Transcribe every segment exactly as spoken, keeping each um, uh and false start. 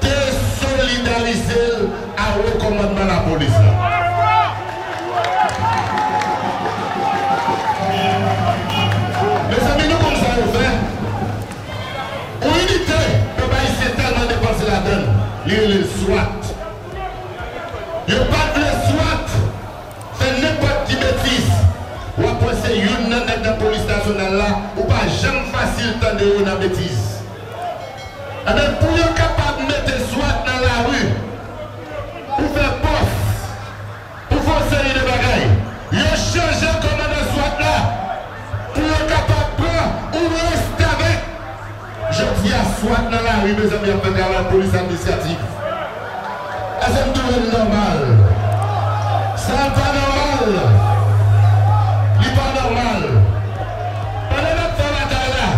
Desolidarize l a wo kòmandman lapolis la. Mezanmi, nou konn sa yo fè? Yon inite pèp ayisyen tèlman depanse ladan l, li rele l swat. Yo pa t vle swat fè nenpòt ki betiz. W ap wè se youn nan nèg nan polis nasyonal la, ou pa janm fasil tande yo nan betiz. Ebyen, pou yo kapab mete swat nan lari, pou fè pòs, pou fè yon seri de bagay, yo chanje kòmandan swat la, pou yo kapab pran yon restavèk. Jodi a, swat nan lari, mezanmi, ap fè travay polis administratif. Èske n twouve l nòmal? Sa pa nòmal. Li pa nòmal. Pandan n ap fè batay la,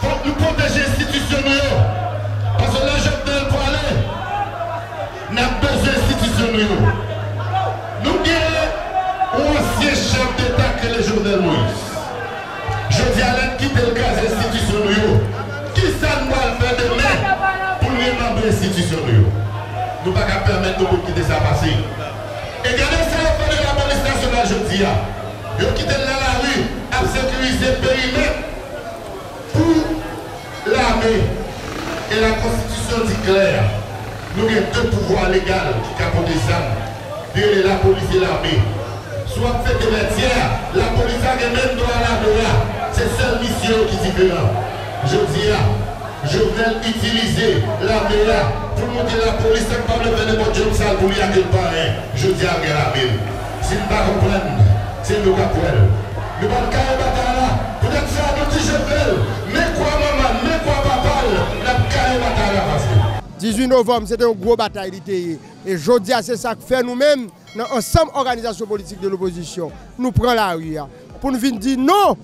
fòk nou pwoteje enstitisyon nou yo. Paske lè Jovenel pwale, n ap bezwen enstitisyon nou yo. Nou gen yon ansyen chèf deta k rele Jovenel Moïse. Jodi a, lè n kite l kraze enstitisyon nou yo, kisa n pral fè demen pou n remanbre enstitisyon nou yo? Nou pa ka pèmèt nou pou n kite sa pase. E gade sa yo fè de lapolis nasyonal jodi a. Yo kite l nan lari, ap sekirize perimèt pou lame. E la konstitisyon di klè, nou gen de pouvwa legal ki ka pote zam. Li rele lapolis e lame. Si w ap fete Vètyè a, lapolis la gen menm dwa lame a. Se sèl misyon yo ki diferan. Jodi a, Jovenel itilize lame a pou l montre lapolis sa k pa vle fè nenpòt djòb sal pou li a ke l pa anyen. Jodi a, l gen lame l. Si n pa konprann, se nou k ap wè l. Nou p ap kare batay la. Poutèt sa, nou di Jovenel, men kwa manman l, men kwa papa l, n ap kare batay la pase. Dizuit novanm, se te yon gwo batay li te ye. E jodi a, se sa k fè nou menm, nan ansanm òganizasyon politik de lopozisyon, nou pran lari a pou n vin di non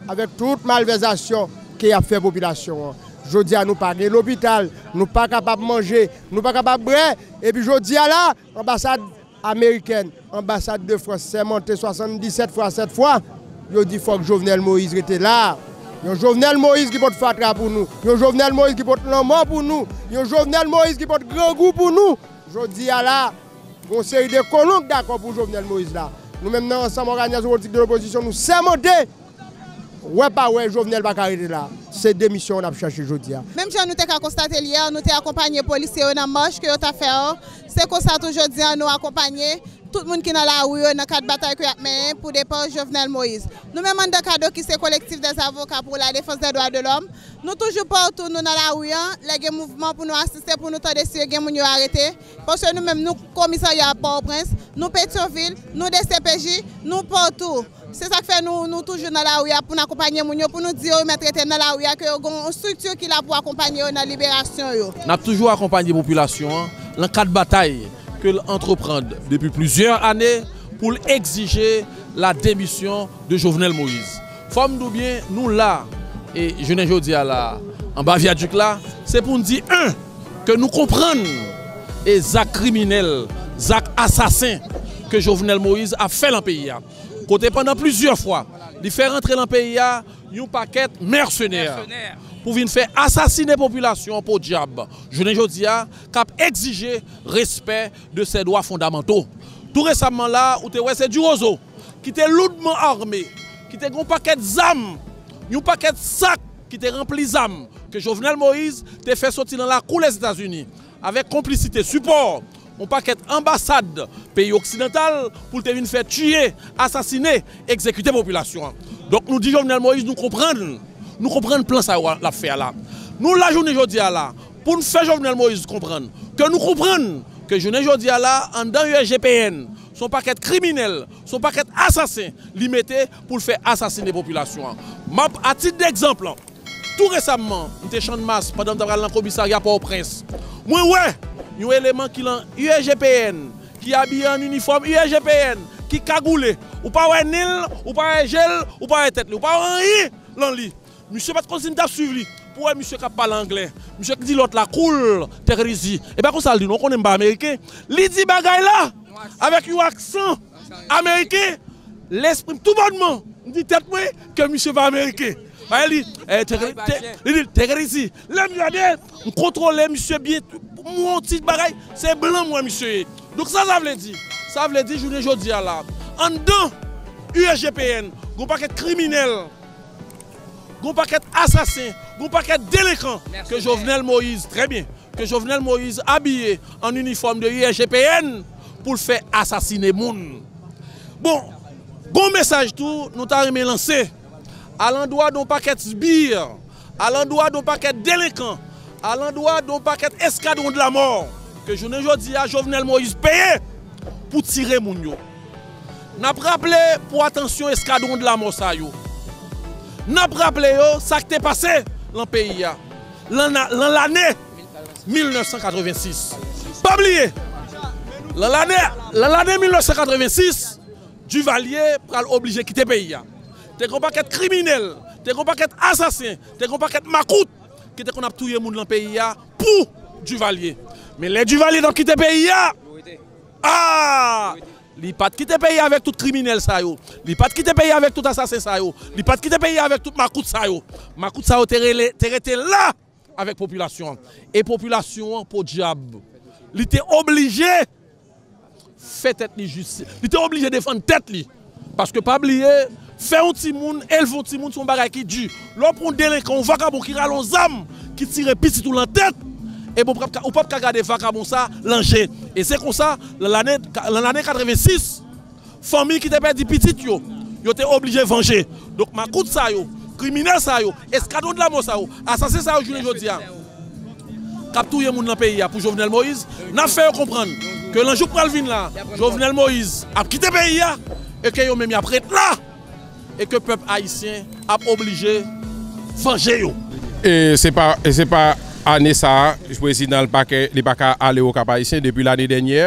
avèk tout malvèzasyon ke y ap fè popilasyon an. Jodi a, nou pa gen lopital, nou pa kapab manje, nou pa kapab bwè, epi jodi a la, anbasad amerikèn, anbasad de Frans sèmante swasanndisèt fwa sèt fwa, yo di fòk Jovenel Moïse rete la. Yon Jovenel Moïse ki pot fatra pou nou, yon Jovenel Moïse ki pot lanmò pou nou, yon Jovenel Moïse ki pot grangou pou nou. Jodi a la, gen yon seri de kolon k dakò pou Jovenel Moïse la. Nou menm nan ansanm òganizasyon politik de lopozisyon, nou sèmante, wè pa wè, Jovenel pa ka rete la. Se demisyon n ap chache jodi a. Menm jan nou te ka konstate l yè, nou te akonpanye polisye yo nan mach ke yo t ap fè an. Se konsa tou jodi a, nou akonpanye tout moun ki nan lari yo nan kad batay ke y ap mennen pou depa Jovenel Moïse. Nou menm anndan KADOKI, se Collectif des Avocats pour la Défense des Droits de l'Homme, nou toujou patou, nou nan lari an, lè gen mouvman pou nou asiste, pou nou tande si gen moun yo arete. Paske nou menm, nou komisarya Pòtoprens, nou Petyonvil, nou DCPJ, nou patou. Se sa k fè nou, nou toujou nan lari a pou n akonpanye moun yo, pou nou di yo remèt rete nan lari a, ke yo gen yon estrikti ki la pou akonpanye yo nan liberasyon yo. N ap toujou akonpanye popilasyon an nan kad batay ke l antreprann depi plizyè ane pou l egzije la demisyon de Jovenel Moïse. Fò m di w byen, nou la, e jounen jodi a la, anba vyadik la, se pou n di, en, ke nou konprann e zak kriminèl, zak asasen ke Jovenel Moïse ap fè lan peyi a. Kote pandan plizyè fwa, li fè rantre lan peyi a yon pakèt mèsenè pou vin fè asasine popilasyon an podyab. Jounen jodi a, k ap egzije respè de ses droits fondamentaux. Tou resaman la, ou te wè se Diwozo ki te loudman ame, ki te gen yon pakèt zam, yon pakèt sak ki te ranpli zam, ke Jovenel Moïse te fè soti nan lakou Lèzetazini, avèk konplisite, sipò yon pakèt anbasad peyi oksidantal pou l te vin fè tiye, asasine, egzekite popilasyon an. Donk, nou di Jovenel Moïse, nou konprann, nou konprann plan sa yo l ap fè a la. Nou la jounen jodi a la, pou n fè Jovenel Moïse konprann ke nou konprann ke jounen jodi a la, anndan U S G P N, se yon pakèt kriminèl, se yon pakèt asasen li mete pou l fè asasine popilasyon an. M ap, a tit degzanp, tou resamman, m te Channmas pandan m t ap al nan komisarya Pòtoprens. Mwen wè yon eleman ki lan U S G P N, ki abiye an inifòm U S G P N, ki kagoule. Ou pa wè nen l, ou pa wè je l, ou pa wè tèt li, ou pa wè anyen lan li. Misye pa t konn si m t ap swiv li. Pou wè misye k ap pale anglè. Misye ki di lòt la, "Cool, take it easy." E pa konsa l di, non, ou konnen m pa ameriken. Li di bagay la avèk yon aksan ameriken. Lespri m tou bònman, m di tèt mwen ke misye pa ameriken. Paske li, eh, take it, take, li di, "Take it easy." Lè m gade, m kontwole misye byen, m wè yon ti bagay, se blan m wè misye ye. Donk sa sa vle di? Sa vle di jounen jodi a la, anndan U S G P N, gon pakèt kriminèl, gon pakèt asasen, gon pakèt delenkan ke Jovenel Moïse, trè byen, ke Jovenel Moïse abiye an inifòm de U S G P N pou l fè asasine moun. Bon, gon mesaj tou nou ta renmen lanse alandwa de yon pakèt sbir, alandwa de yon pakèt delenkan, alandwa de yon pakèt eskadwon de la mò ke jounen jodi a Jovenel Moïse peye pou tire moun yo. N ap raple pou atansyon eskadwon de la mò sa yo. N ap raple yo sa k te pase lan peyi a lan, lan lane mil nèf san katrevensis. Pa bliye, lan lane, lan lane mil nèf san katrevensis, Duvalier pral oblije kite peyi a. Te gon pakèt kriminèl, te gon pakèt asasen, te gon pakèt makout ki te konn ap touye moun lan peyi a pou Duvalier. Men lè Duvalier t ap kite peyi a, ah! Li pa t kite peyi a avèk tout kriminèl sa yo. Li pa t kite peyi a avèk tout asasen sa yo. Li pa t kite peyi a avèk tout makout sa yo. Makout sa yo te rele, te rete la avèk popilasyon an. E popilasyon an, podyab, li te oblije fè tèt li jis. Li te oblije defann tèt li. Paske pa bliye, fè yon timoun, elve yon timoun, se yon bagay ki di. Lè w pran yon delenkan, yon vakabon ki rale yon zam, ki tire pitit ou lan tèt, e bon, ou p ap ka, ou p ap ka gade vakabon sa lan je. E se konsa, lan lane, lan lane katrevensis, fanmi ki te pèdi pitit yo, yo te oblije vanje. Donk, makout sa yo, kriminèl sa yo, eskadwon de la mò sa yo, asasen sa yo jounen jodi a, k ap touye moun nan peyi a pou Jovenel Moïse, n ap fè yo konprann ke lan jou k pral vin la, Jovenel Moïse ap kite peyi a, e ke yo menm y ap ret la, e ke pèp ayisyen ap oblije vanje yo. E se pa, e se pa ane sa a, prezidan li pa ka, li pa ka ale Okap Ayisyen depi lane dènyè,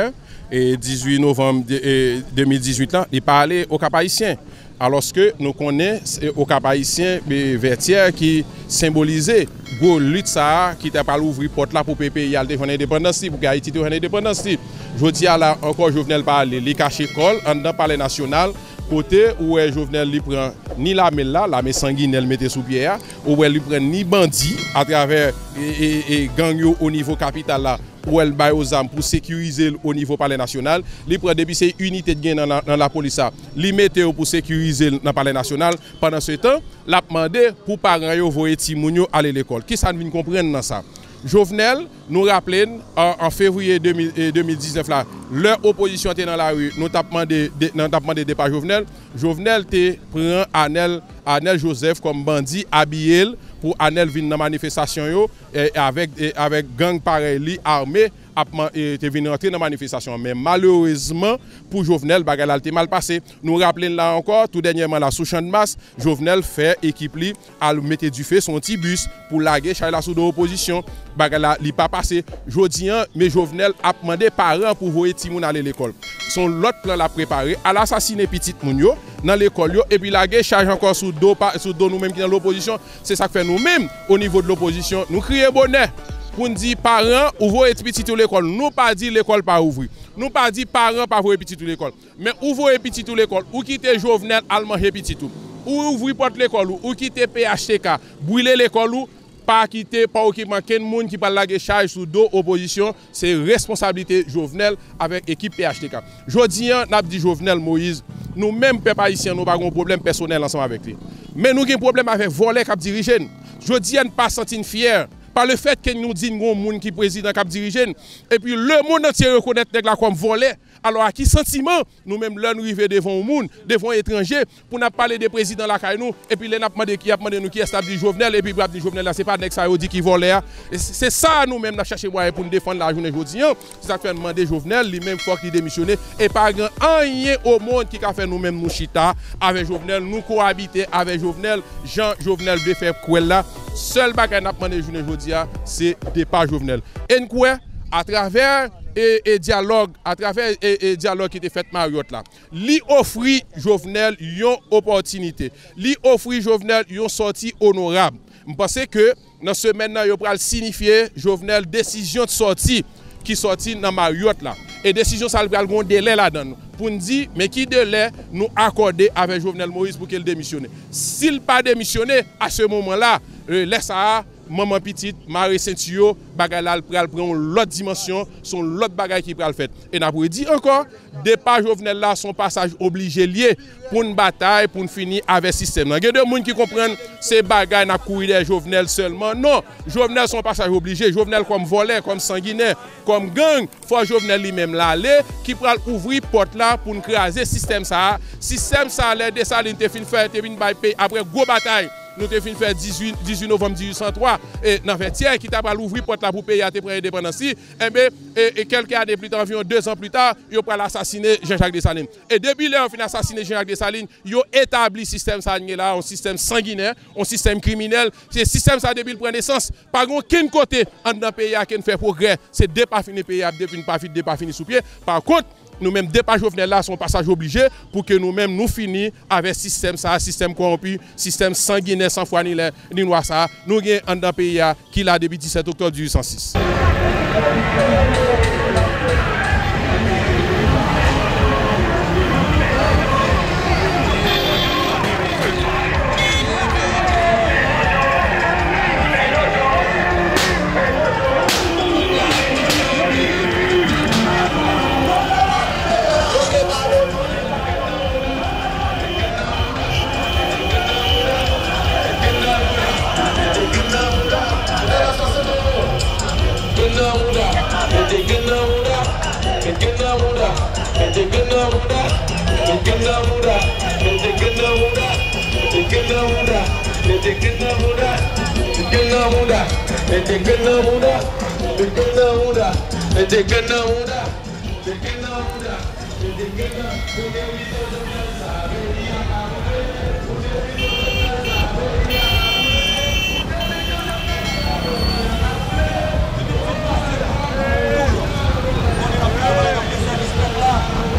e dizuit novanm de, e de mil dizuit la, li pa ale Okap Ayisyen. Alòske nou konnen, se Okap Ayisyen, e, Vètyè ki senbolize gwo lit sa a ki te pral ouvri pòt la pou pe-, peyi a te jwenn endepandans li, pou ke Ayiti te jwenn endepandans li. Jodi a la ankò, Jovenel pa ale, li kache kò l anndan Palè Nasyonal, kote ou wè Jovenel li pran ni lame l la, lame sanginè l mete sou pye a, ou wè li pran ni bandi atravè, e, e, e, gang yo o nivo kapital la, pou l ba yo zam pou sekirize l o nivo Palè Nasyonal. Li pran depi se inite t gen nan, nan, nan lapolis la, li mete yo pou sekirize l nan Palè Nasyonal. Pandan se tan, l ap mande pou paran yo voye timoun yo ale lekòl. Kisa n vin konprann nan sa? Jovenel, nou raple n, an, an fevriye de mil, e, de mil diznèf la, lè opozisyon an te nan lari, nou t ap mande, de, nou t ap mande depa Jovenel. Jovenel te pran Anèl, Anèl Joseph kòm bandi, abiye l pou Anèl vin nan manifestasyon yo, e, avèk, e, avèk gang parèy li ame ap man-, e, te vin rantre nan manifestasyon an. Men malerezman pou Jovenel, bagay la te mal pase. Nou raple n la ankò, tou dènyèman la sou Channmas, Jovenel fè ekip li al mete dife sou yon ti bis pou lage chay la sou do opozisyon. Bagay la, li pa pase. Jodi an, men Jovenel ap mande paran pou voye timoun ale lekòl. Se yon lòt plan l ap prepare, al asasine pitit moun yo nan lekòl yo, epi lage chaj ankò sou do pa, sou do nou menm ki nan lopozisyon. Se sa k fè nou menm, o nivo de lopozisyon, nou kriye bonè pou n di paran, ou voye ti pitit ou lekòl. Nou pa di lekòl pa ouvri. Nou pa di paran pa voye pitit ou lekòl. Men ou voye pitit ou lekòl, ou kite Jovenel al manje pitit ou. Ou ouvri pòt lekòl ou, ou kite P H T K brile lekòl ou, pa kite, pa okipe ankenn moun ki pral lage chaj sou do opozisyon. Se responsablite Jovenel avèk ekip P H T K. Jodi an, n ap di Jovenel Moïse, nou menm pèp ayisyen, nou pa gen yon pwoblèm pèsonèl ansanm avèk li. Men nou gen pwoblèm avèk vòlè k ap dirije n. Jodi an, n pa santi n fyè pa le fèt ke nou di n gon moun ki prezidan k ap dirije n, epi lemonn antye rekonèt nèg la kòm vòlè, alò a ki santiman nou menm lè nou rive devan yon moun, devan yon etranje, pou n ap pale de prezidan lakay nou, epi lè n ap mande ki, y ap mande nou kiyès, n ap di Jovenel, epi pou y ap di Jovenel la, se pa nèg sa yo di ki vòlè a. E se, se sa nou menm n ap chache mwayen pou n defann la jounen jodi an. Se sa k fè n mande Jovenel, li menm fòk li demisyone. E pa gen anyen o mond ki ka fè nou menm nou chita avè Jovenel, nou kowabite avè Jovenel, jan Jovenel vle fè kwè l la. Sèl bagay n ap mande jounen jodi a, se depa Jovenel. E n kwè, atravè e, e dyalòg, atravè e, e dyalòg ki te fèt Maryòt la, li ofri Jovenel yon opòtinite. Li ofri Jovenel yon sòti onorab. M panse ke nan semèn nan, yo pral sinifye Jovenel desizyon de sòti ki sòti nan Maryòt la. E desizyon sa a, li pral gen yon delè ladan l. Pou n di, men ki delè nou akòde avè Jovenel Moïse pou ke l demisyone. Si l pa demisyone, a se moman la, e, lè sa a, manman pitit, mare senti yo, bagay la pral pran yon lòt dimansyon, se yon lòt bagay ki pral fèt. E n ap redi ankò, depa Jovenel la, se yon pasaj oblije l ye pou n batay, pou n fini avè sistèm nan. Gen de moun ki konprann se bagay n ap kouri dèyè Jovenel sèlman. Non, Jovenel se yon pasaj oblije. Jovenel kòm vòlè, kòm sanginè, kòm gang, fò Jovenel li menm l ale, ki pral ouvri pòt la pou n kraze sistèm sa a. Sistèm sa a, lè Desalin te fin fè, te vin bay peyi, apre gwo batay, nou te fin fè dizuit, dizuit novanm dizuit san twa, e nan Vètyè, ki ta pral ouvri pòt la pou peyi a te pran endepandans li, enben, e, e kèlke ane pli ta, anviwon de zan pli ta, yo pral asasine Jean-Jacques Dessalines. E depi lè yo fin asasine Jean-Jacques Dessalines, yo etabli sistèm sa a n gen la, yon sistèm sanginè, yon sistèm kriminèl. Se sistèm sa a, depi l pran nesans, pa gen okenn kote anndan peyi a ke n fè pwogrè. Se depafini peyi a ap depi n pa fi-, depafini sou pye. Pa kont, nou menm, depa Jovenel la, se yon pasaj oblije pou ke nou menm, nou fini avè sistèm sa a, sistèm kòwonpi, sistèm sanginè, san fwa ni lè, ni lwa sa a, nou gen anndan peyi a, ki la depi disèt oktòb dizuit san sis.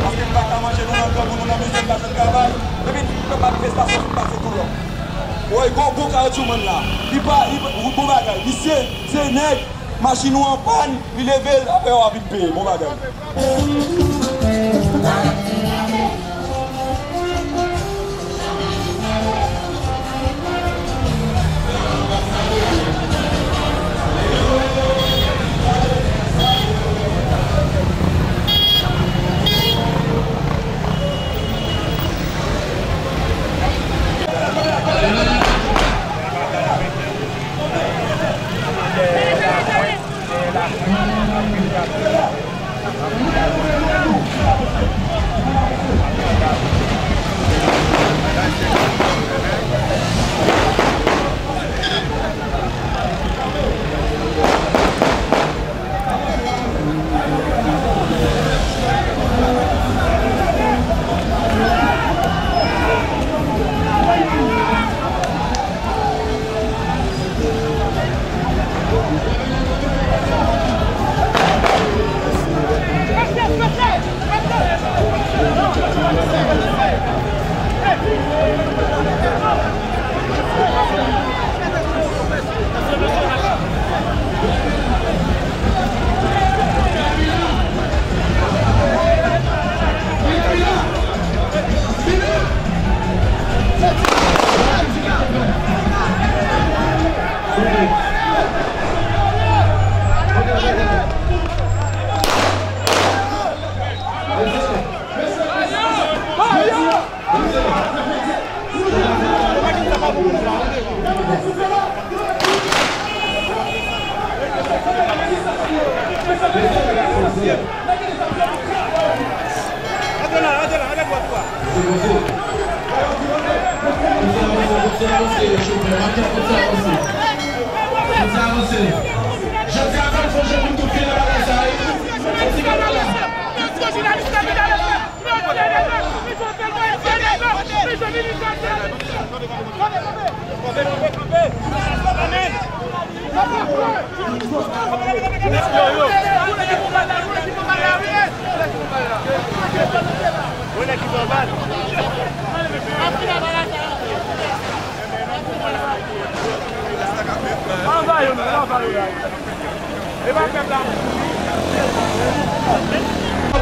Paske n pa ka manje, nou nan gang, nou nan mizè, n pa jwenn travay. Epi, fè manifestasyon fin pase tou lò. Woy, gwo, gwo kawotchoumann la. Li pa, li pa, bon bagay. Misye, se nèg, machin ou an pàn, li leve l, apre w a vin peye. Bon bagay.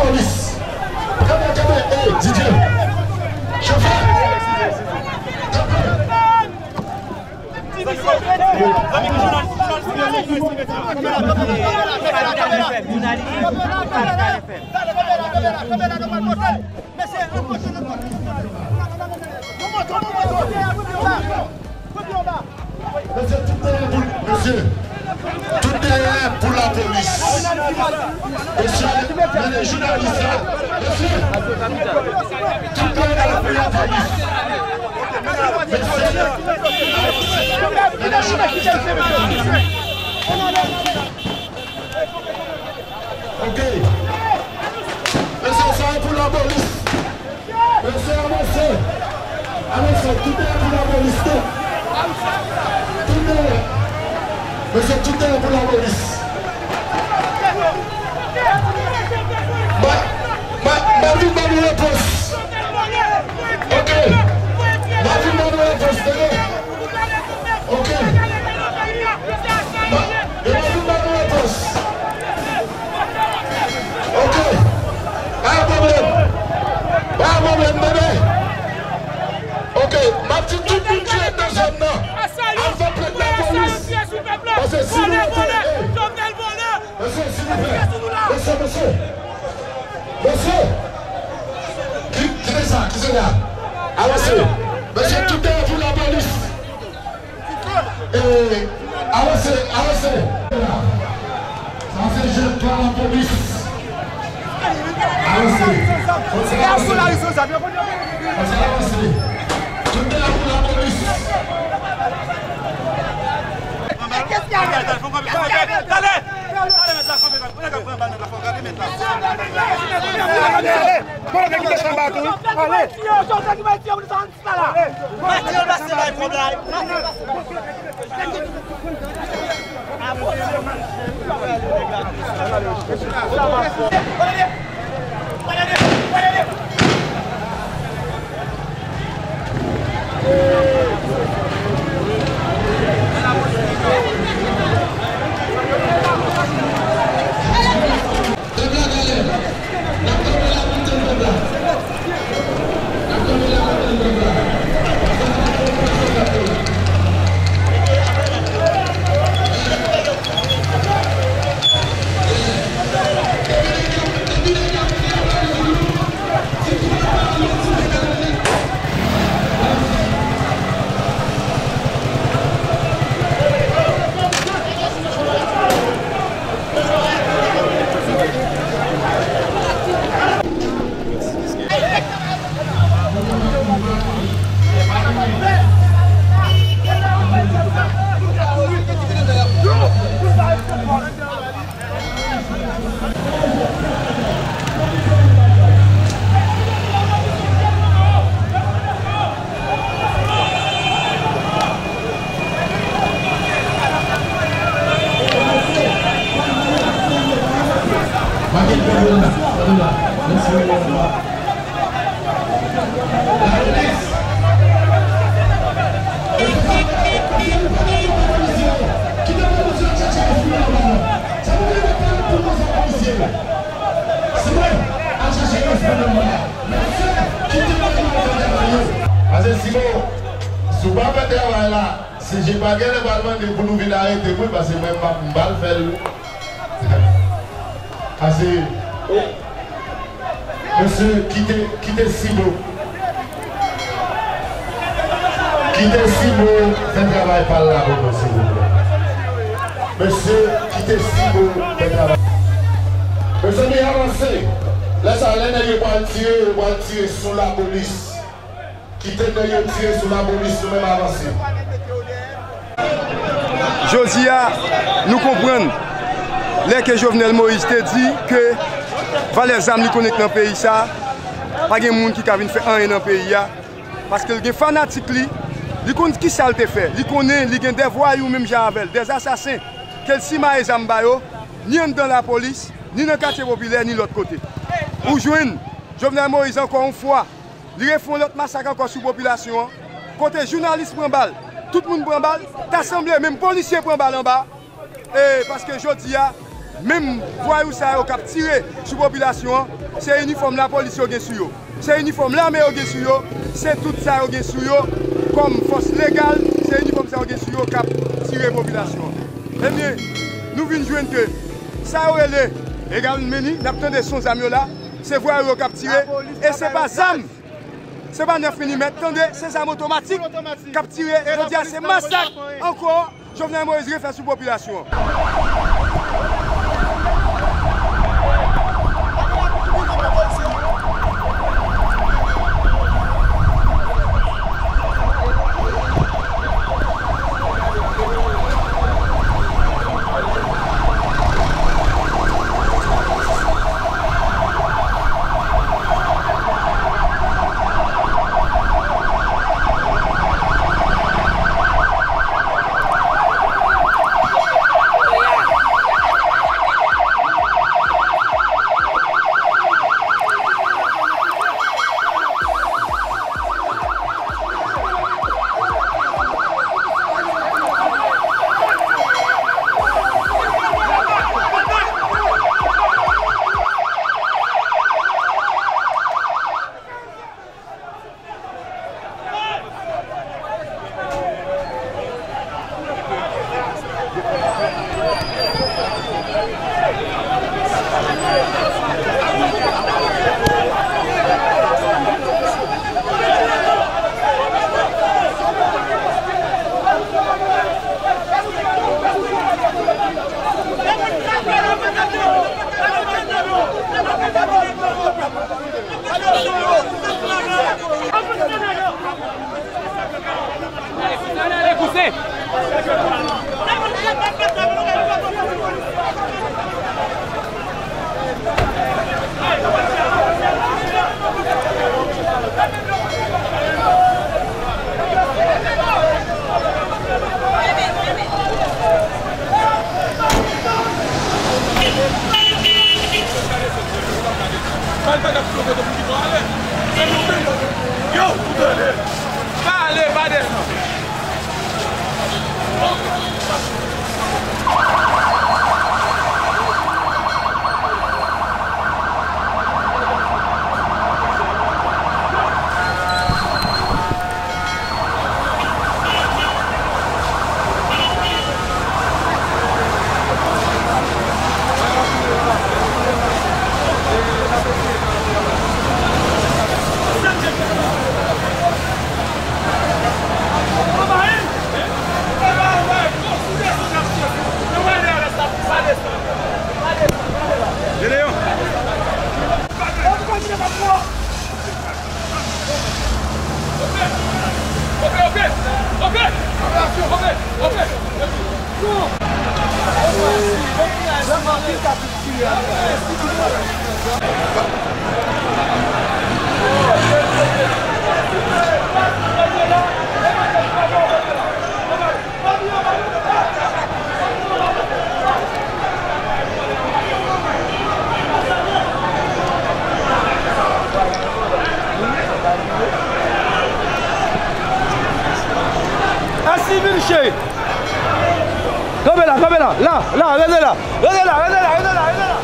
Polis. Kanpe, kanpe, ey, D J. Chofè. Kanpe. Mesye, tout dèyè pou, mesye, tout dèyè pou lapolis. Mesye, men jounalis la. Mesye, tout dèyè pou lapolis. Mesye, men jounalis la. Ok. Mesye, sa e pou lapolis. Mesye, avanse. Avanse, tout dèyè pou lapolis, non. Tout dèyè. Mesye, tout dèyè pou lapolis. Mwen, mwen, mwen vin ban nou repons. Ok. Mwen vin ban nou repons, tande. Ok. Ba, yo pa vin ban nou repons. Ok. Pa gen pwoblèm. Pa gen pwoblèm, tande. Ok. M ap di tout moun ki ret nan zòn nan, al fè plent lapolis. Paske si nou rete, ey. Mesye, silvouplè. Mesye, mesye. Mesye. Ki, kite sa, kite sa. Avanse. Mesye, tout dèyè pou lapolis. E, avanse, avanse. Sa se jèn pa lapolis. Avanse. Fò sa avanse. Fò sa avanse. Tout dèyè pou lapolis. Talè! Matye pase bay kòb la. Pase Simon, si w pa fè travay la, C G pa genlè pral mande pou nou vin arete mwen, pase mwen m ap, m pral fè l. Pase, mesye, kite, kite Sibo. Kite Sibo fè travay pa l la pou nou, silvouplè. Mesye, kite Sibo fè travay. Mezanmi, avanse. Lè sa, lè nèg yo pral tire, yo pral tire sou lapolis. Kite nèg yo tire sou lapolis, nou menm avanse. Jodi a, nou konprann lè ke Jovenel Moïse te di ke valè zam li konnen k nan peyi sa, pa gen moun ki ka vin fè anyen nan peyi a, paske l gen fanatik li, li konn kisa l te fè, li konnen li gen de vwayou menm jan avè l, de asasen, ke l simaye zam ba yo, ni anndan lapolis, ni nan katye popilè, ni lòt kote. Ou jwenn Jovenel Moïse ankò yon fwa, li refè yon lòt masak ankò sou popilasyon an, kote jounalis pran bal, tout moun pran bal, ta sanble menm polisye pran bal anba, e paske jodi a, menm vwayou sa yo k ap tire sou popilasyon an, se inifòm lapolis yo gen sou yo, se inifòm lame yo gen sou yo, se tout sa yo gen sou yo kòm fòs legal, se inifòm sa yo gen sou yo k ap tire popilasyon an. Ebyen, nou vin jwenn ke sa yo rele egal meni, n ap tande son zam yo la, se vwayou yo k ap tire, e se pa zam, se pa nèf milimèt, tande, se zam otomatik k ap tire. Jodi a, se masak ankò Jovenel Moïse refè sou popilasyon an. Yo, ou tande? Pa ale, pa desann. Asi vin cheri. Kanpe la, kanpe la. La, la, rete la. Rete la, rete la, rete la, rete la.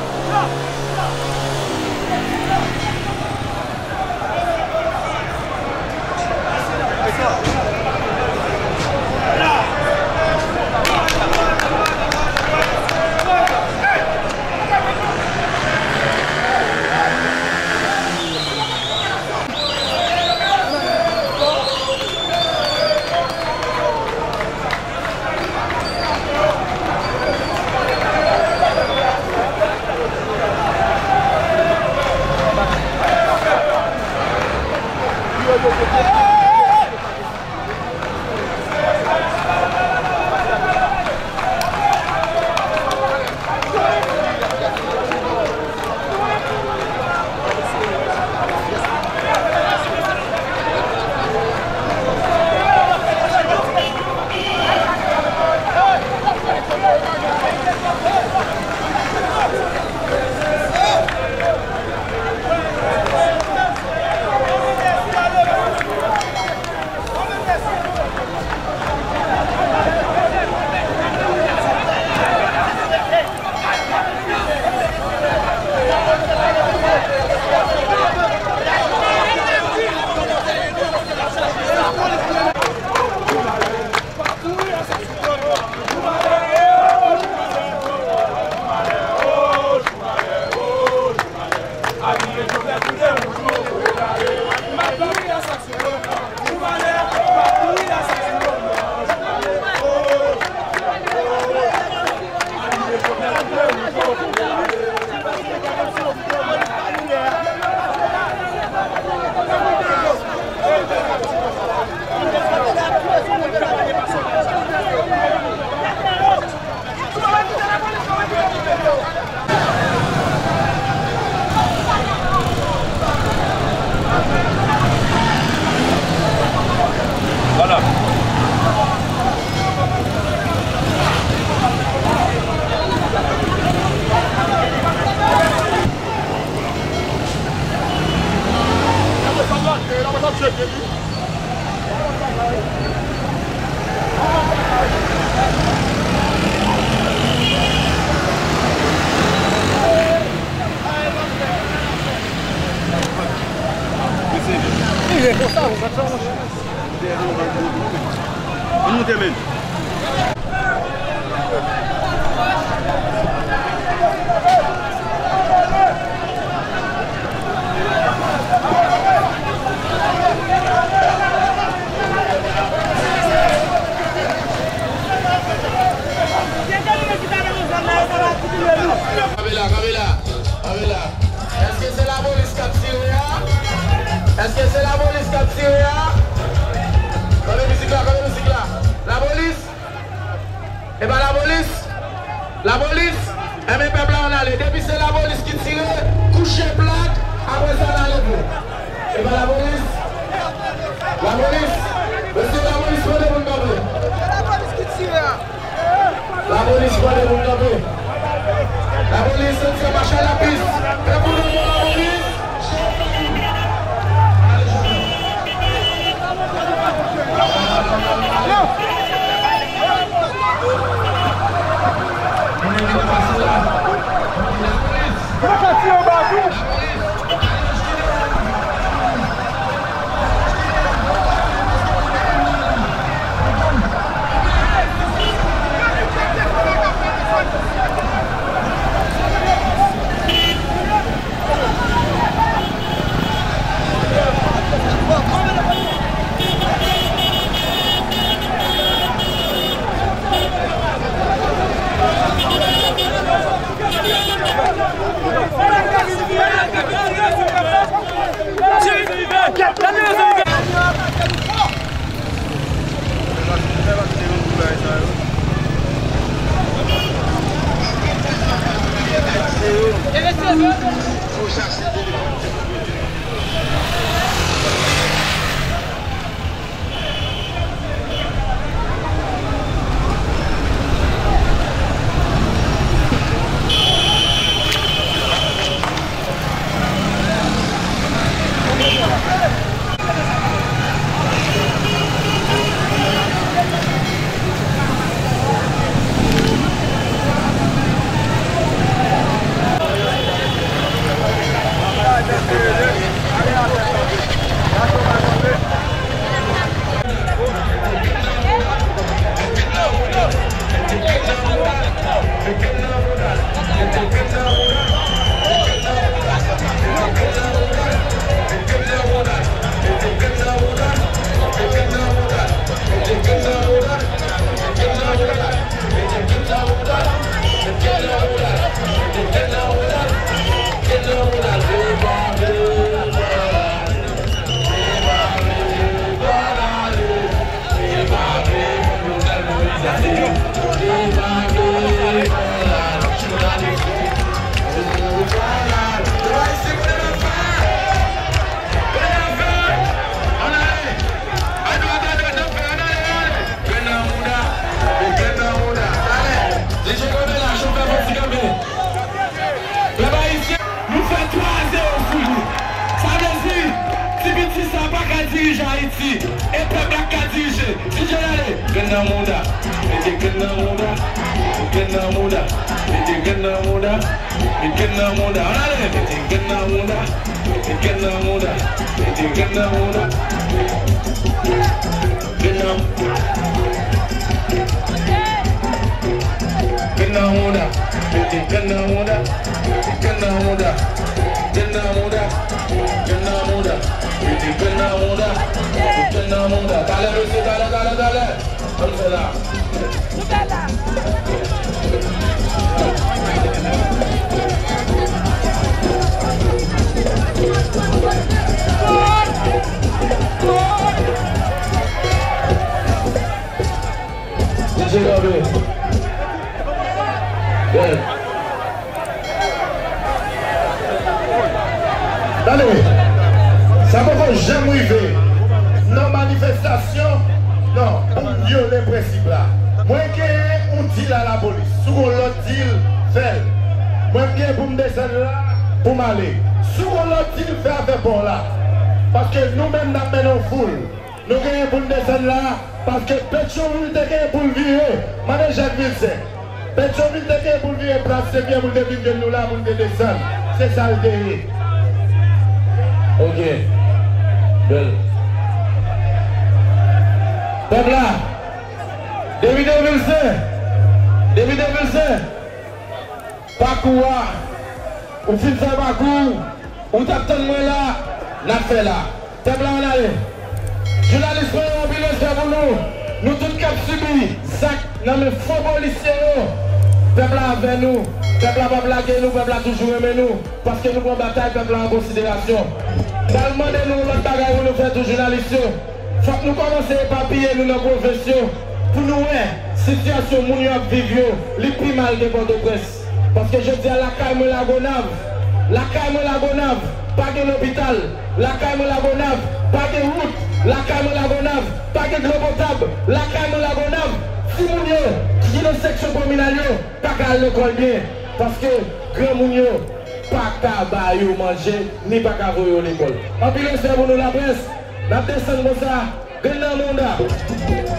Ann moute, men. Kanpe la, kanpe la, kanpe la. Èske se lapolis k ap tire a? Èske se lapolis k ap tire a? Kanpe mizik la, kanpe mizik la. Lapolis? E pa lapolis? Lapolis? Enben, pèp la, ann ale. Depi se lapolis ki tire, kouche plat, apre sa, n ale vre. E pa lapolis? Lapolis? Mesye, lapolis mande pou n kanpe. Se lapolis ki tire a. Lapolis mande pou n kanpe. Lapolis, se mache a lapis. Fè pou nou, lapolis. Pa ka dirije Ayiti, e pèp la k ka dirije. D J ale. Grenn nan mouda, mete grenn nan mouda, grenn nan mouda, mete grenn nan mouda, mete grenn nan mouda. Ann ale. Mete grenn nan mouda, mete grenn nan mouda, mete grenn nan mouda. Grenn nan Grenn nan mouda, mete grenn nan mouda, mete grenn nan mouda, grenn nan mouda, grenn nan mouda, mete grenn nan mouda, mete grenn nan mouda. Talè, mesye, talè, talè, talè. Ann fè la. D J kanpe. Byen. Tande, sa poko janm rive nan manifestasyon, non, pou m vyole prensip la. Mwen genyen yon dil a lapolis. Si w gen yon lòt dil, fè l. Mwen genyen pou m desann la, pou m ale. Si w gen yon lòt dil, fè afè pa w la. Paske nou menm n ap mennen yon foul. Nou genyen pou n desann la, paske Petyonvil te genyen pou l vire. Mande Jak Vilsen. Petyonvil te genyen pou l vire plas Senpyè pou l te vin jwenn nou la pou l te desann. Se sa l te ye. Ok. Bèl. Pèp la. Depite Vilsen. Depite Vilsen. Pakou a, ou fin fè pakou, ou t ap tann mwen la, n ap fè la. Pèp la ann ale. Jounalis mwen yo, anpil respè pou nou. Nou tout k ap sibi zak nan men fo polisye yo. Pèp la avè nou. Pèp la p ap lage nou, pèp la toujou renmen nou. Paske nou pran batay pèp la an konsiderasyon. Sa l mande nou yon lòt bagay pou nou fè tou, jounalis yo. Fòk nou kòmanse epapiye nou nan pwovens yo pou nou wè sitiyasyon moun yo ap viv yo, li pi mal ke Pòtoprens. Paske jodi a lakay mwen Lagonav, lakay mwen Lagonav, pa gen lopital, lakay mwen Lagonav, pa gen wout, lakay mwen Lagonav, pa gen dlo potab, lakay mwen Lagonav, timoun yo ki nan seksyon kominal yo pa ka al lekòl byen, paske granmoun yo pa ka ba yo manje, ni pa ka voye yo lekòl. Anpil respè pou nou laprès, n ap desann konsa. Grenn nan mouda.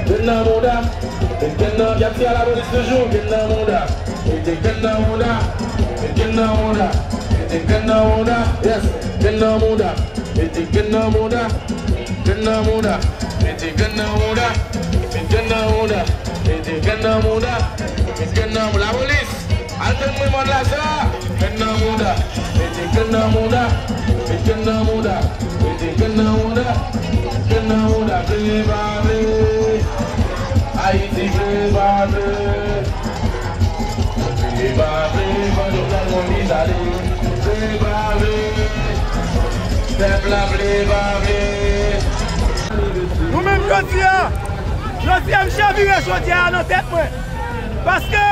Grenn nan mouda. Mete grenn nan, y ap tire lapolis toujou. Grenn nan mouda. Mete grenn nan mouda. Mete grenn nan mouda. Mete grenn nan mouda. Yes. Grenn nan mouda. Mete grenn nan mouda. Grenn nan mouda. Mete grenn nan mouda. Mete grenn nan mouda. Mete grenn nan mouda. Mete grenn nan mouda. Lapolis. Al jwenn mwen mòn la sa. Grenn nan mouda. Mete grenn nan mouda. Mete grenn nan mouda. Mete grenn nan mouda. Grenn nan mouda. Vle pa vle. Ayiti vle pa vle. Vle pa vle. Fò Jovenel Moïse ale. Vle pa vle. Pèp la vle pa vle. Nou menm jodi a, jodi a m chavire chodyè a nan tèt mwen. Paske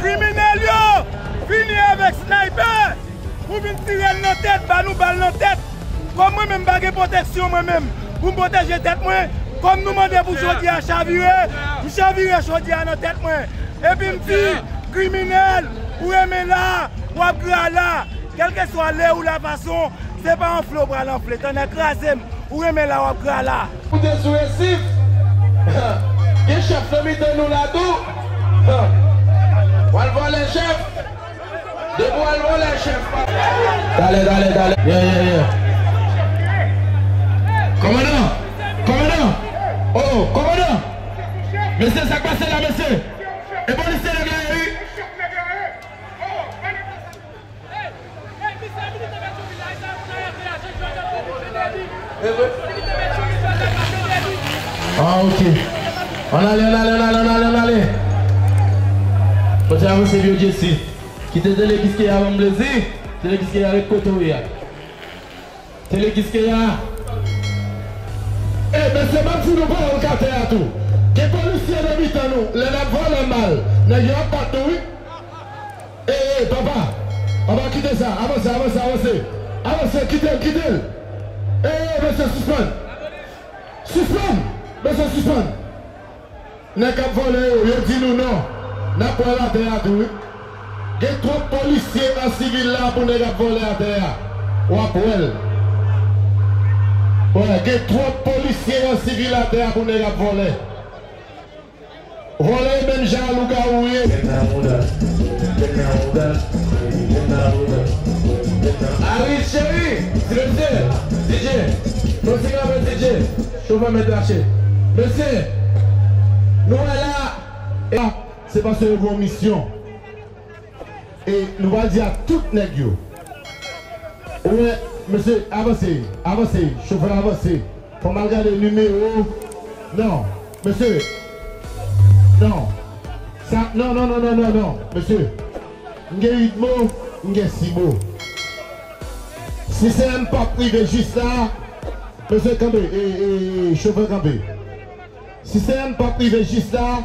Kriminèl yo vini avèk snaypè pou vin tire n nan tèt, ba nou bal nan tèt. Kòm mwen menm m pa gen pwoteksyon mwen menm pou m pwoteje tèt mwen, kòm nou mande pou chodyè a chavire, m chavire chodyè a nan tèt mwen. Epi m di, kriminèl, ou renmen la, w ap gra la. Kèlkeswa lè ou la fason, se pa anfle w pral anfle, tonnè kraze m, ou renmen la w ap gra la. Koute sou resif. Gen chèf nan mitan nou la tou. W al vòlè chèf. Depi w al vòlè chèf pa. Talè, talè, talè. Yeah, yeah, yeah. Kòmandan! Kòmandan! Oh, kòmandan! Mesye, sa k pase la, mesye? E polisye nèg la ye, wi. Ah, ok. Ann ale, ann ale, ann ale, ann ale, ann ale. Fò te avanse, vye Jesi. Kite Tele Kiskeya ban m plezi. Tele Kiskeya, ret kote w ye a. Tele Kiskeya. E, mesye, m ap di nou pawòl k atè a tou. Gen polisye nan mitan nou, lè n ap vòlè mal, nèg yo ap bat nou, wi. E, e, papa, papa, kite sa, avanse, avanse, avanse. Avanse, kite l, kite l. E, e, mesye, sispann. Sispann, mesye, sispann. Nèg k ap vòlè yo, yo di nou non. N ap pran l atè a tou, wi. Gen twòp polisye an sivil la pou nèg ap vòlè atè a. W ap wè l. Wè, gen twòp polisye nan sivil atè a pou nèg ap vòlè. Vòlè menm jan lougawou ye. Aris cheri, ti mesye, D J, kontinye avè D J, chofè mèt lache. Mesye, nou wè la, e, se paske yo gen yon misyon. E nou pral di a tout nèg yo. Ou wè, mesye, avanse, avanse, chofè avanse. Fò m al gade nimewo. Non, mesye. Non. Sa, non, non, non, non, non, non, mesye. M gen uit mo, m gen sis mo. Si se M P A P rive jis la, mesye kanpe, e, e, e, chofè kanpe. Si se M P A P rive jis la,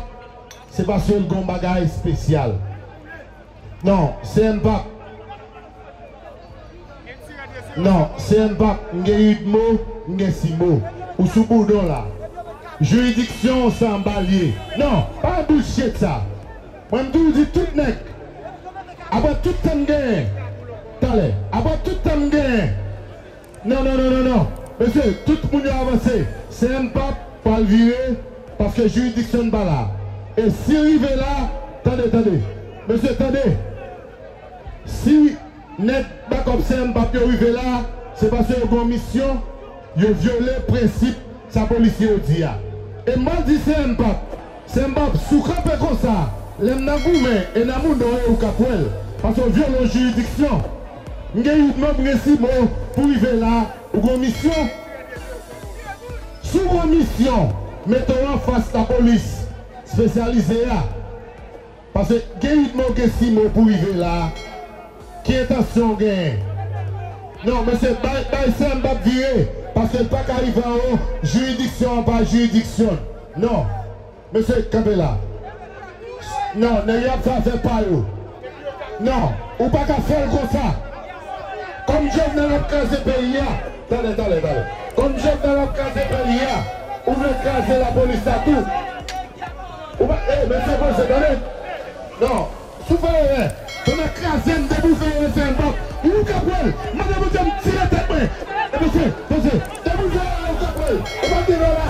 se paske l gen yon bagay espesyal. Non, se M P A P. Non, se M P A P. M gen uit mo, m gen sis mo. Ou sou boudon la. Jiridiksyon w se anba l ye. Non, pa bullshit sa. Mwen m toujou di tout nèg. Apre tout tan m genyen. Talè. Apre tout tan m genyen. Non, non, non, non, non. Mesye, tout moun yo avanse. Se M P A P pral vire, paske jiridiksyon n pa la. E si rive la, tande, tande. Mesye, tande. Si nèg bakòp se M P A P yo rive la, se paske yo gen yon misyon, yo vyole prensip sa polisye yo di a. E m pral di se M P A P. Se M P A P, si w kanpe konsa, lè m nan goumen e nan mouda w, ou ka kwè l. Paske w vyole yon jiridiksyon. M gen uit mo, m gen sis mo pou rive la, ou gen yon misyon. Si w gen yon misyon, mete w anfas lapolis espesyalize a. Paske gen uit mo, gen sis mo pou rive la. Ki entansyon w genyen? Non, mesye, bay, bay se M P A P vire, paske l pa ka rive anwo jiridiksyon an pa jiridiksyon. Non. Mesye, kanpe la. Non, nèg yo ap fè afè pa yo. Non, ou pa ka fè l konsa. Kòm Jovenel ap kraze peyi a, talè, talè, talè. Kòm Jovenel ap kraze peyi a, ou vle kraze lapolis la tou. Ou pa, e, mesye, poze, tande. Non. Si w fè erè, pandan kraze m, depi w fè erè, se M P A P. Ou ka pran l. Mande Bondye m tire tèt mwen. E mesye, mesye, depi w fè erè, ou ka pran l. Ou pa gen dwa la.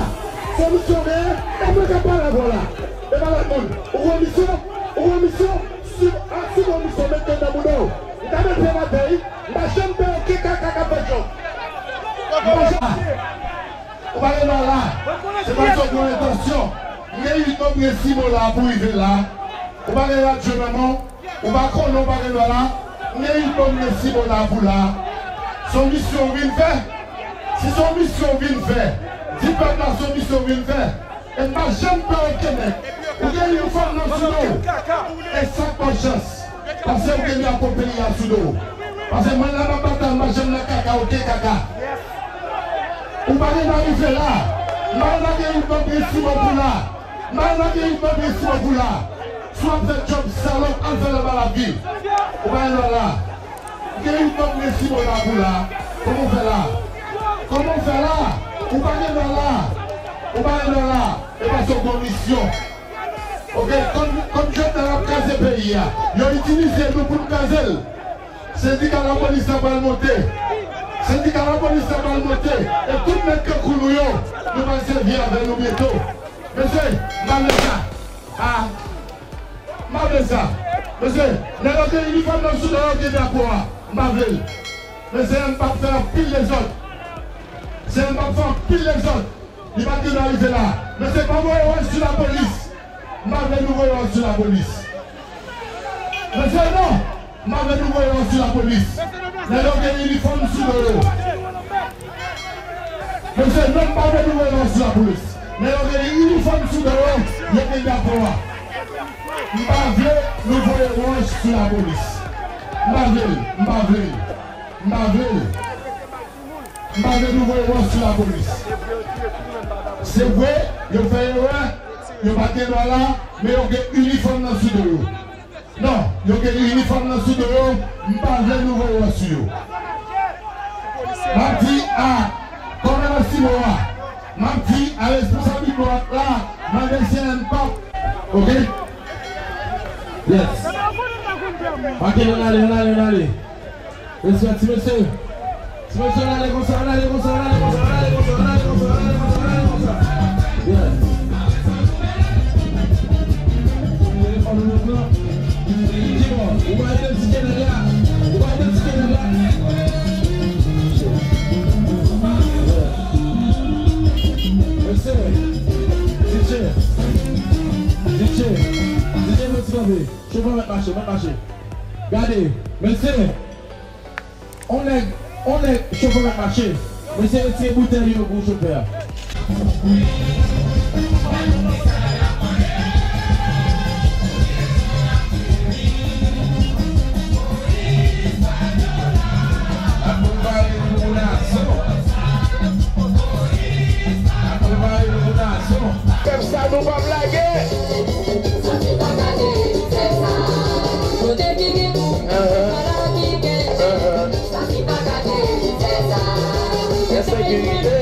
Se misyon w genyen, e mwen k ap pale avè w la. E pa lòt moun. Ou gen misyon, ou gen misyon, si, a, si w gen misyon, mete nan bouda w. M ta mete l atè, wi. M pa janm pè okenn kaka k ap fè djòb. M pa janm. Ou pa gen dwa la. Se pa sa w gen entansyon. M gen uit mo, m gen sis mo la pou rive la. Ou pa gen radyo nan men w. Ou pa konnen, ou pa gen dwa la. M gen uit mo, m gen sis mo la pou la. Se yon misyon w vin fè. Si se yon misyon w vin fè, di pèp la se yon misyon w vin fè. E m pa janm pè okenn nèg. Ou gen inifòm nan sou do w. E sa k ba w chans. Pase ou gen drapo peyi a sou do w. Pase mwen la m ap batay, m pa janm nan kaka, okenn kaka. Ou pa gen dwa rive la. M pa gen dwa gen yon bann prensip pou la. M pa gen dwa gen yon bann prensip pou la. Si w ap fè djòb salòp, al fè l anba lavil. Ou pa gen dwa la. Gen yon bann prensip la pou la. Kòman w fè la? Kòman w fè la? Ou pa gen dwa la. Ou pa gen dwa la. E pase w gon misyon. Oke, kòm, kòm Jovenel ap kraze peyi a, yo itilize nou pou n kraze l. Sendika lapolis la pral monte. Sendika lapolis la pral monte. E tout nèg kankou nou yo, nou pral sèvi avè nou byento. Mesye, m pa vle sa. A. M pa vle sa. Mesye, nèg yo gen inifòm nan sou do yo, gen drapo a. M pa vle l. Mesye, M P A P fè anpil dezòd. Se M P A P fè anpil dezòd. Li pa t gen dwa rive la. Mesye, pa voye wòch sou lapolis. M pa vle nou voye wòch sou lapolis. Mesye, non. M pa vle nou voye wòch sou lapolis. Nèg yo gen inifòm sou do yo. Mesye, non, m pa vle nou voye wòch sou lapolis. Nèg yo gen inifòm sou do yo, yo gen drapo a. M pa vle nou voye wòch sou lapolis. M pa vle l, m pa vle l, m pa vle l. M pa vle nou voye wòch sou lapolis. Se vre, yo fè erè, yo pa t gen dwa la, men yo gen inifòm nan sou do yo. Non, yo gen inifòm nan sou do yo, m pa vle nou voye wòch sou yo. M ap di a kòmandan Simo a, m ap di a responsab Iglo a, mande si M P A P. Oke? Yes. Oke, ann ale, ann ale, ann ale. Respè ti mesye. Ti mesye, ann ale konsa, ann ale konsa, ann ale konsa, ann ale konsa, ann ale konsa, ann ale konsa, ann ale konsa. Yeah. Telefòn ou nan plan. Kibò, ou pa identifye nèg la. Ou pa identifye nèg la. Yeah. Mesye, D J, D J, D J, mèt kanpe. Chofè mèt mache, mèt mache. Gade, mesye. On nèg, on nèg, chofè mèt mache. Mesye retire boutèy yo pou chofè a. N ap prepare nou pou Nazon. N ap prepare nou pou Nazon. Pèp sa nou p ap lage. Kote ki gen, kote ki gen. Ensekirite.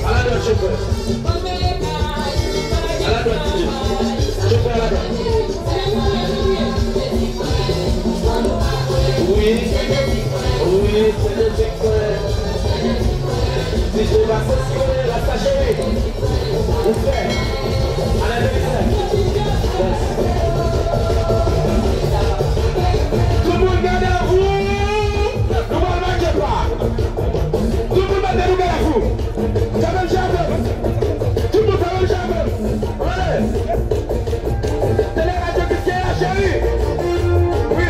Aladwat, chofè. Aladwat, D J. Chofè, aladwat. Wi, wi, se de tek frè. Si se pa sa, si w la sa, cheri. Ou frè. Ala de frè. Tout moun gade avou. Nou pral mache pa. Tout moun mete nou gade avou. Sa menm jan avè m. Tout moun fè menm jan avè m. Ann ale. Tele Radyo Kiskeya, cheri. Wi.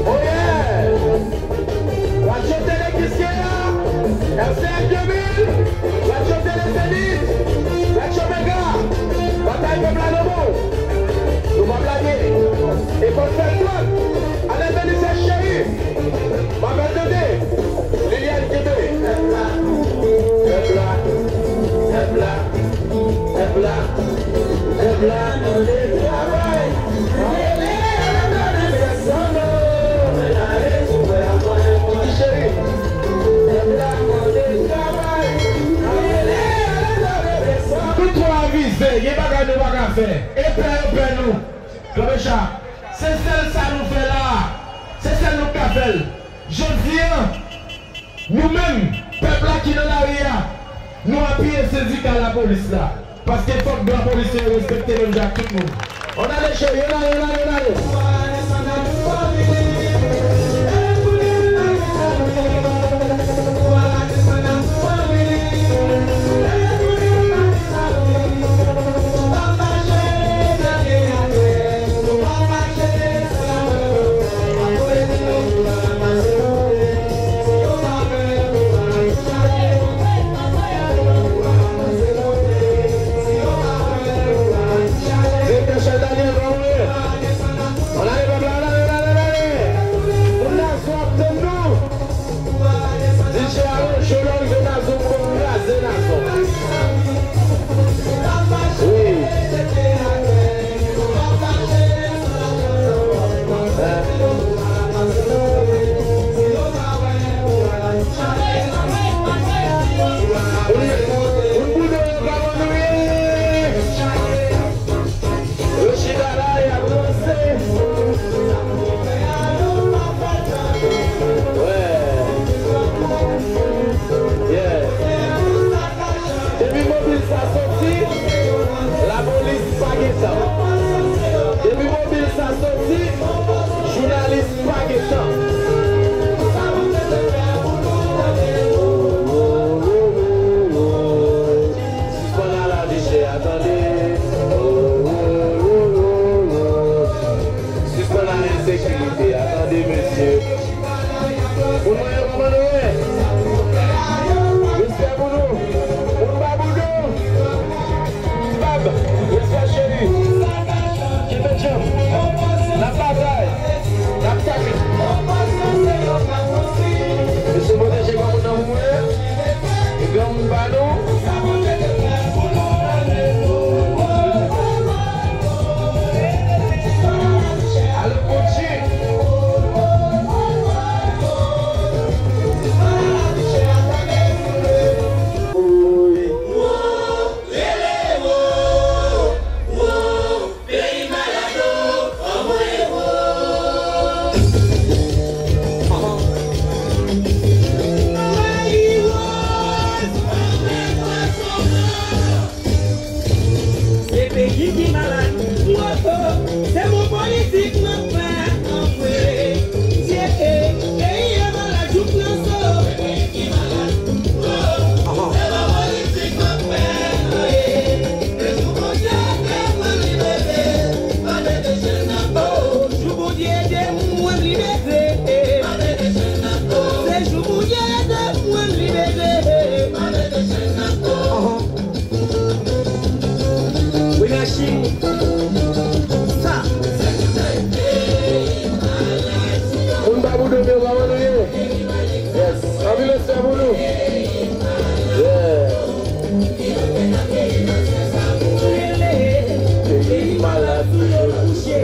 Oh yeah. Radyo Tele Kiskeya, R C F de mil, Radyo Tele Zenith, Radyo Mega, batay pèp la nan men w. Nou p ap lage. E fò n fè l pran. Ale vini, se cheri. M ap tande. Liliane kenbe. Pèp la, pèp la, pèp la, pèp la, pèp la mande travay. Kiki cheri. Pèp la mande travay. Nou twò avize, gen bagay nou pa ka fè. E pè yo pè nou. Kanpe cha. Se sèl sa nou fè la a. Se sèl nou k ka fè l. Jodi a, nou menm, pèp la ki nan lari a, nou apiye sendika lapolis la. Paske fòk dwa polisye yo respekte menm jan ak tout moun. Ann ale cheri, ann ale, ann ale, ann ale. Direktè Chadaniel, pa mouri. Ann ale Moun Baboudo, kòman nou ye? Yes. Anpil respè pou nou. Yeah. Peyi malad, nou kouche.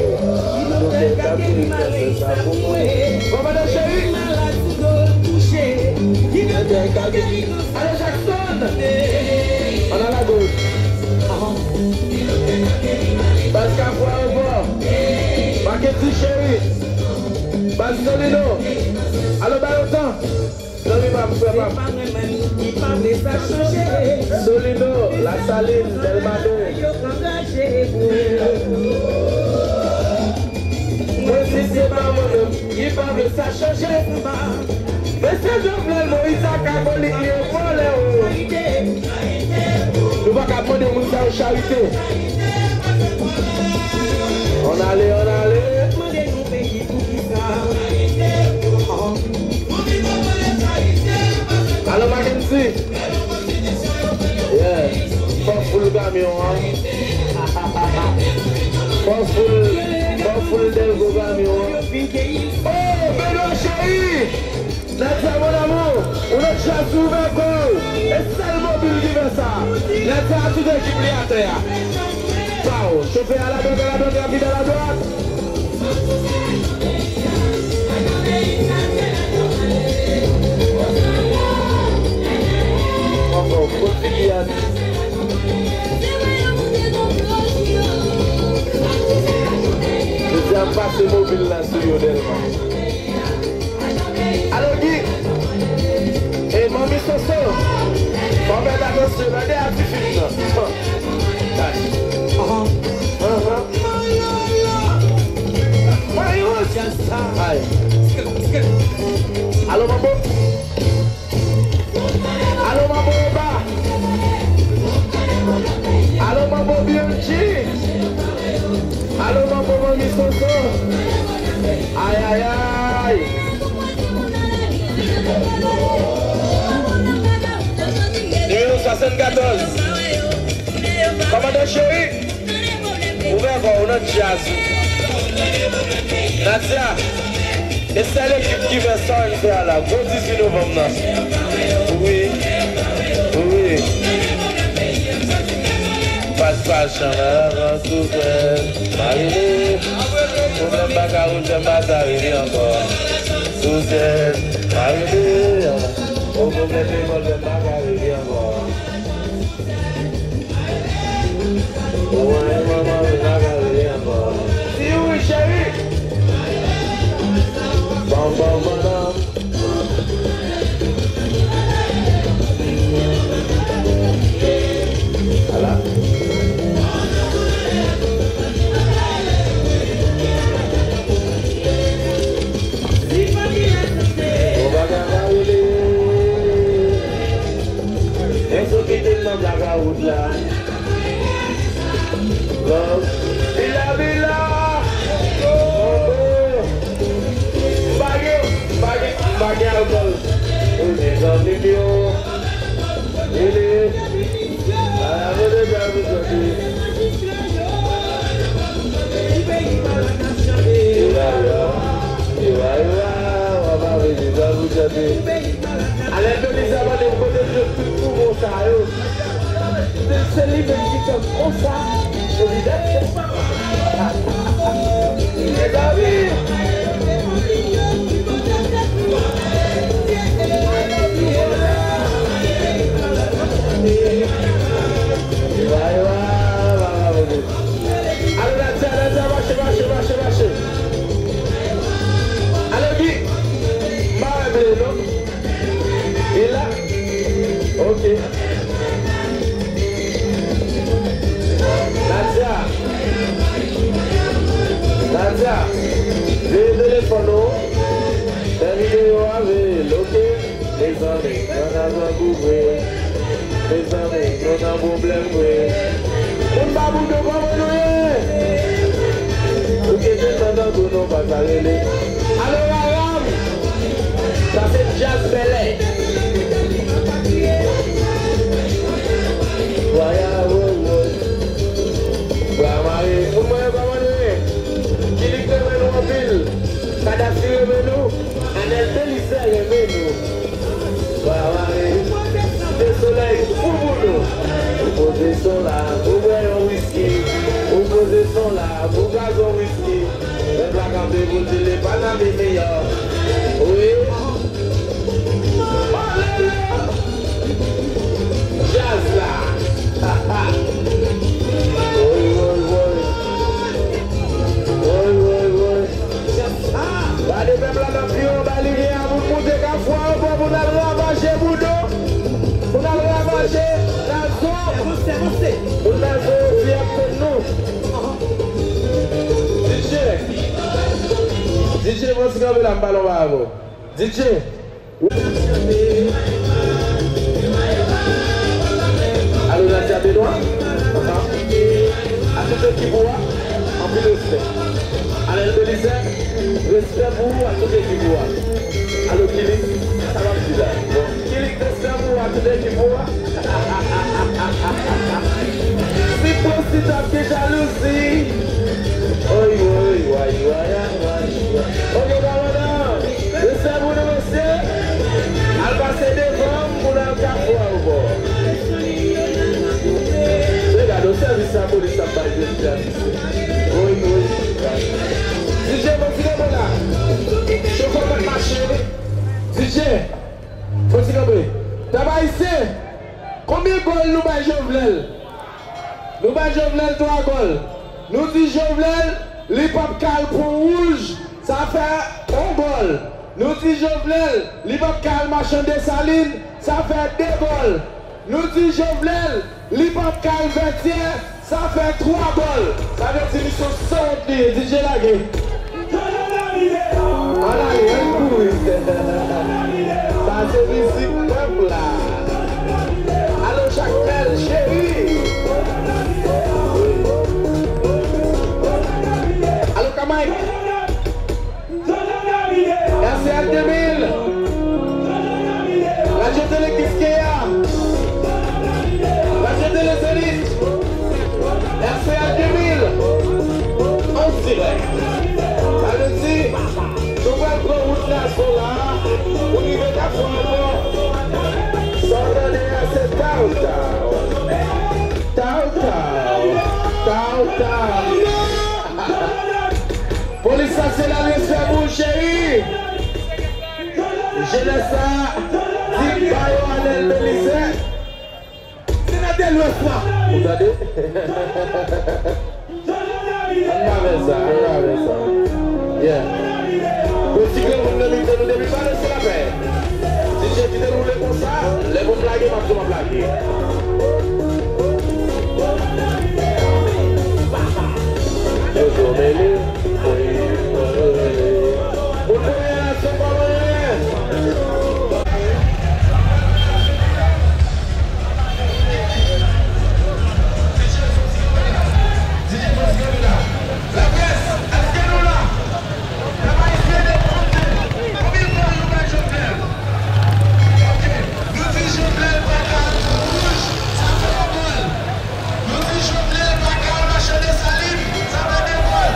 Doktè ka geri kanser sa pou mwen. Kòmandan cheri. Doktè ka geri. Ale Jackson. Ann al agoch. Baz Kafou ankò. Mackendy cheri. Baz Solino. Alo, ba yo tan. Zanmi pa m, frè pa m. Solino, Lasalin, Dèlma de. Mwen si se pa mwen menm, ki pa vle sa chanje. Mesye Jovenel Moïse ak akolit li yo vòlè o. Nou pa ka mande moun sa yo charite. Ann ale, ann ale. Alo, Mackendy. Yeah. Fò foul kamyon an. Fò foul, fò foul dèlko kamyon an. Oh, Benoît cheri! Nadia, mon amour, ou nan djaz, ouvè kò w. E sèl Mobil ki fè sa. Nadia a tout ekip li atè a. Pow, chofè a la dwat, a la dwat, rapid a la dwat. Ankò, kot figi a di. Jodi a m pase Mobil la sou yo Dèlma. Alo, Guy. E manmi Soso. Fò w fè atansyon, gade a ti fim nan. Ay. Anhan. Anhan. Ay. Alo, manbo. Alo, manbo Oba. Alo, manbo Bianchi. Alo, manbo manmi Soso. Ay, ay, ay. Nimewo swasannkatòz. Kòmandan cheri. Ouvè kò w nan djaz ou. Nadia, e sèl ekip ki fè sa w vin fè a la, gwo dizuit novanm nan. Wi, wi. Pas, pas, chan nan avan sou sèn. Pa rele. Pwoblèm baka wout, fè m pa sa rele ankò. Sou sèn. Pa rele. O pwoblèm lekòl, fè m pa ka rele ankò. Ou anyen manman, men pa ka rele ankò. Si wi, cheri. Bam, bam, bam, bam. Ala. Bon bagay, pa rele. Èske w kite m nan blakawout la? Love. Bila, bila. Oh, oh. M pa gen, m pa gen, m pa gen alkòl. Wi, mezanmi m yo. Rele. Ala, rele, rele, rele. Ewa, ewa. Ewa, ewa. W ap ap rele, w ap ap chante. Alè Melisa mande m kote m jwenn tout poumon sa yo. Se, se li menm ki fè m konsa. Evident. Mezanmi. Ewa, ewa, ewa, ewa, ewa. Alo, Nadia, Nadia, mache, mache, mache, mache. Alo, Guy. M pa wè ble, non. E la? Ok. Nadia. Nadia. Veye telefòn ou. Fè videyo a, veye l, ok? Mezanmi, nan kazan kouvre. Mezanmi, nou nan pwoblèm vre. Moun Baboudo, kòman nou ye? Nou gen tèlman tankou nou pa ka rele. Alo, Raram! Sa se djaz bèlè. Vwaya, woy, woy. Vwaya, Ou bwè yon wiski, ou poze son la, pou gaz yon wiski. Pèp la kanpe pou di le Paname meyè. Wi. Olele! Djaz la. Woy, woy, woy. Woy, woy, woy. Gade pèp la nan pi anba limyè a, pou n moute Kafou Ayewopò, pou n al ravaje Boudon, pou n al ravaje Nazo, pou Nazo fiyète nou. D J, D J, mwen ti kanpe la, m pale anba avè w. D J. Alo, Nadia Benoît. A tout ekip ou a, anpil respè. Anèl Belizaire, respè pou ou a tout ekip ou a. Alo, Kilik, sa w ap di la? Bon, Kilik, respè pou ou a tout ekip ou a. Si pwostitwa ki jalouzi. Oy, oy, way, way, way, way. Oke, kòmandan. Respè pou nou, mesye. Al pase devan m pou n al Kafou Ayewopò. Regade, w sèvis lapolis ap bay jodi a, mesye. Oy, oy. D J, fò ti kanpe la. Chofè mèt mache. D J, fò ti kanpe. Pèp ayisyen, konbyen gòl nou bay Jovenel? Nou bay Jovenel twa gòl. Nou di Jovenel, li p ap ka al Pon Wouj, sa fè yon gòl. Nou di Jovenel, li p ap ka al Machann Desalin, sa fè de gòl. Nou di Jovenel, li p ap ka al Vètyè, sa fè twa gòl. Sa vle di misyon sanwont li ye, D J lage. Ann ale, ann kouri. Sa se mizik pèp la. Alo, Jakmèl cheri. Alo, Kamay. R C L de mil. Radyo Tele Kiskeya. Radyo Tele Zenith. R C L de mil. An dirèk. Sa vle di, nou pral pran wout Nazo la, pou rive Kafou Ayewopò. Sa w tande a, se Taw Taw. Taw Taw. Taw Taw. Polis nasyonal, respè pou ou, cheri. Jenès sa, di ba yo Anèl Belizaire. Senatè Lwès la. Ou tande? Ann pa fè sa, ann pa fè sa. Yeah. Pou ti granmoun nan mitan nou depi pa lese lapè. D J kite l woule konsa, lè pou m lage, m ap tou m ap lage. Yo tou mele. Moun premye nasyon pa manyen. Laprès, èske nou la? Pèp ayisyen, depi konte konbyen gòl nou bay Jovenel? Oke, nou di Jovenel pa ka al Pon Wouj, sa fè yon gòl. Nou di Jovenel pa ka al Machann Desalin, sa fè de gòl.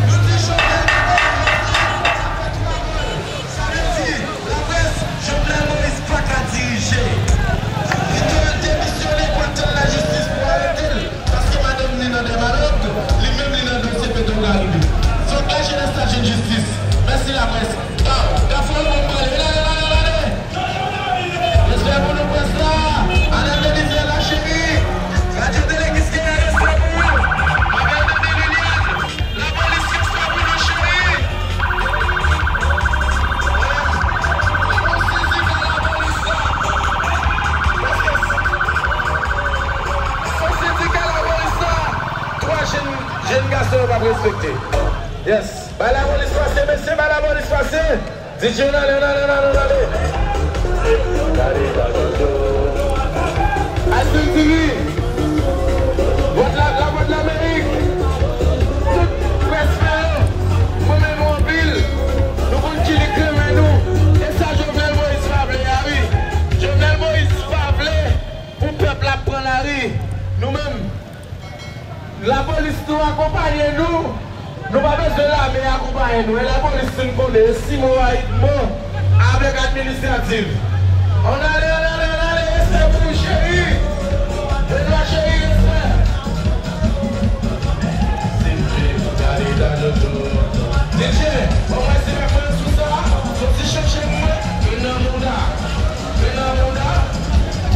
Nou di Jovenel pa ka al Vètyè, sa fè twa gòl. Sa vle di, laprès, Jovenel Moïse pa ka dirije. Li dwe demisyone pou l tann lajistis pou arete l, paske madanm li nan dè malòg, li menm li nan dosye Petro Caribe. Fòk lajenès la jwenn jistis. Mèsi laprès. Waw, Kafou Ayewopò, ale, ale, ale, ale, ale. Respè pou nou, près la. Anèl Belizaire la cheri. Radyo Tele Kiskeya, respè pou ou. Mwen vle tande Liliane. Lapolis, respè pou nou, cheri. Lapolis, sezi ka lapolis la. Lapolis, sezi ka lapolis la. Twa jèn, jèn gason yo p ap respekte. Yes. Bay lapolis pase, mesye, bay lapolis pase. D J, ann ale, ann ale, ann ale, ann ale. Ice Cream T V, Vwadlamerik, tout près mwen yo, mwen renmen nou anpil. Nou konn ki lig renmen nou. E sa Jovenel Moïse pa vle a, wi. Jovenel Moïse pa vle pou pèp la pran lari. Nou menm, lapolis nou akonpaye nou. Nou pa bezwen lame akonpaye nou. E lapolis fin konnen, e si mo a it mo avèk administratif. Ann ale,